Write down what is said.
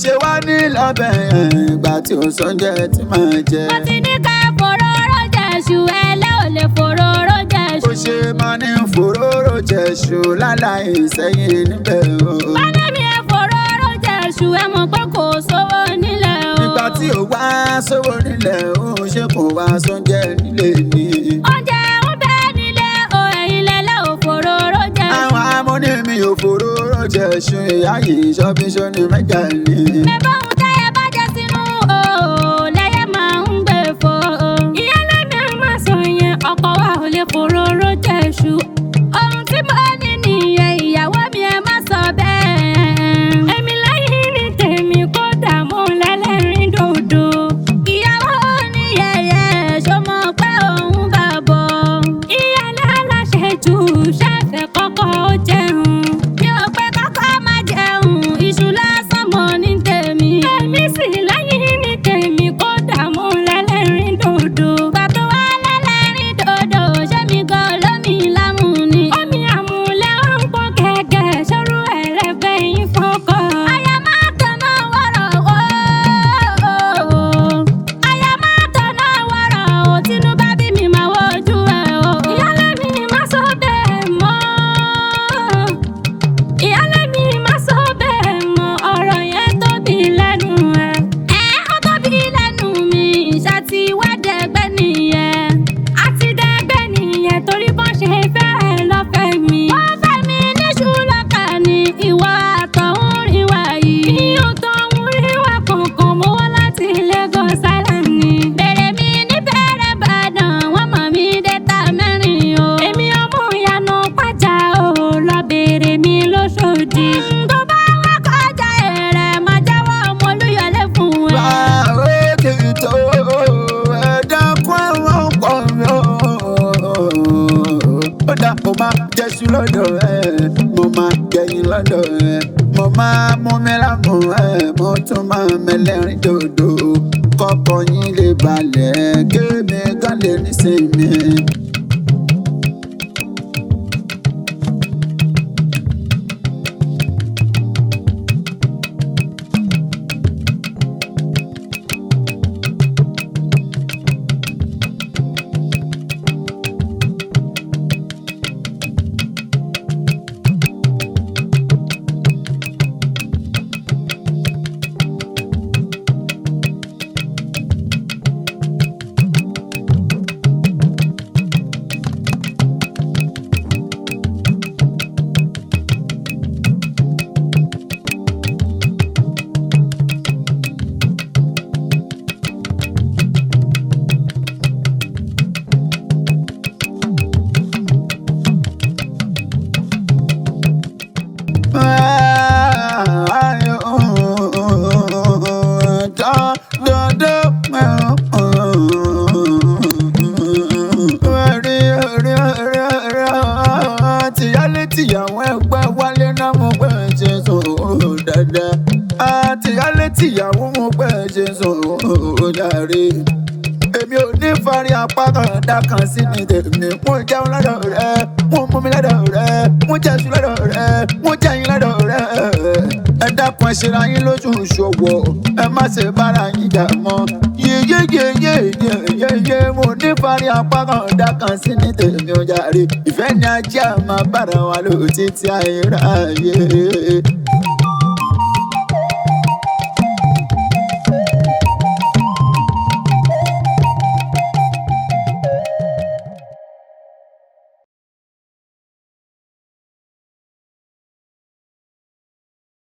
ṣe wá ní lọ́bẹ̀ ìgbà tí ò sóúnjẹ tí màá jẹ. Mo ti ní ká fòróró jẹ̀ṣù, ẹlẹ́ ò lè fòróró jẹ̀ṣù. Ó ṣe máa ní fòróró jẹ̀ṣù láláì sẹ́yìn níbẹ̀ o. Bálẹ̀ mi ẹ fòróró jẹ̀ṣù, ẹ mọ̀ pé kò sówó nílẹ̀ o. Ìgbà tí ò wá sówó nílẹ̀ o, ṣé kò wá sóúnjẹ nílé ni? Oúnjẹ ń bẹ nílé o, ẹ̀yin lẹ́lẹ́ ò fòróró jẹ̀ṣù. Àwọn amúní mi ò fòróró jẹ̀ṣù, ìyá yìí ṣọ́bíṣọ́ ní mẹ́jà ni. Bẹ́ẹ̀ ohun tẹ́yẹ bá jẹ sínú o, lẹ́yẹ máa ń gbé fò. Ìyálé mi á máa sọ yẹn, ọkọ wa ò lè fòróró jẹ̀ṣù. Ohun tí mo ní nìyẹn, ìyàwó mi ẹ má sọ bẹ́ẹ̀. Èmi lẹ́yìn ní tèmi kódà mo lẹ́lẹ́rìn dòdò. Ìyàwó ní yẹ̀yẹ́, ṣó mọ̀ pé òun bá bọ̀. Ìyálé aláṣejù ṣẹ̀fẹ̀ kọ́kọ́ ó jẹun. Mi ò pé kọ́kọ́ má jẹun, iṣu lásán mo ní tèmi. Èmi sì lẹ́yìn ní tèmi kódà mo lẹ́lẹ́rìn dòdò. Gbà tó wá lẹ́lẹ́rìn dòdò, ṣé mi gan lómi lámù ni? Omi àmúlẹ̀ ó ń pọ́n kẹ̀kẹ́, ṣòro ẹlẹ́fẹ̀ yín fọ́kọ̀. Aya máa tọ̀nà wọ̀rọ̀ o. Aya máa tọ̀nà wọ̀rọ̀ o. Tínú bá bí mi máa wojú ẹ o. Ìyálé mi má sọ bẹ́ẹ̀ mọ́. Ìyálé mi má sọ bẹ́ẹ̀ mọ́, ọ̀rọ̀ yẹn tóbi lẹ́nu ẹ̀. Ẹ ó tóbi lẹ́nu mi, ìṣá ti wá dẹgbẹ́ nìyẹn. A ti dẹgbẹ́ nìyẹn torí bọ́n ṣe fẹ́ ẹ lọ́fẹ̀ẹ́ mi. Wọ́n fẹ́ mi níṣu lọ́kà ni ìwọ àtọ̀hún rí wa yìí. Mi ò tọ̀hún rí wa kankan, mo wá láti Lagos Island ni. Bèrè mi ní bẹ̀rẹ̀ Ìbàdàn, wọ́n mọ̀ mí dé ta mẹ́rin o. Èmi ọmọ ìyanu pàjá o, lọ bèrè mi lóṣòdì. Tó bá wá kọjá èrè, máa jẹ́wọ́ ọmọ Olúyọ̀lé fún ẹ. Wá òkè tó ẹ̀dákun àwọn ọkọ mi o. Ó dà, mo máa jẹ́sú lọ́dọ̀ ẹ̀, mo máa jẹyin lọ́dọ̀ ẹ̀, mo máa mú mi lámù ẹ̀, mo tún máa mẹlẹ́rìn dòdò. Kọ́kọ́ yín lè balẹ̀, kémi gan lè nísinmi. Tìyálé tìyàwó ẹgbẹ́ wálé náà mo pẹ́ ṣe sòrò dáadáa. Tìyálé tìyàwó mo pẹ́ ṣe sòrò jàre. Èmi ò ní fari apá kan dá kan sí ní tèmi. Mo jẹun lọ́dọ̀ rẹ, mo mú mi lọ́dọ̀ rẹ, mo jẹ̀sùn lọ́dọ̀ rẹ, mo jẹyin lọ́dọ̀ rẹ. Ẹ dákun ẹ ṣera yín lóṣù ṣòwò, ẹ má ṣe bára yín jà mọ́. Yeyeyeyeyeye mo ní fari apá kan dá kan sí ní tèmi ò jàre. Ìfẹ́ ni ajé a máa bára wa lò títí ayérayé.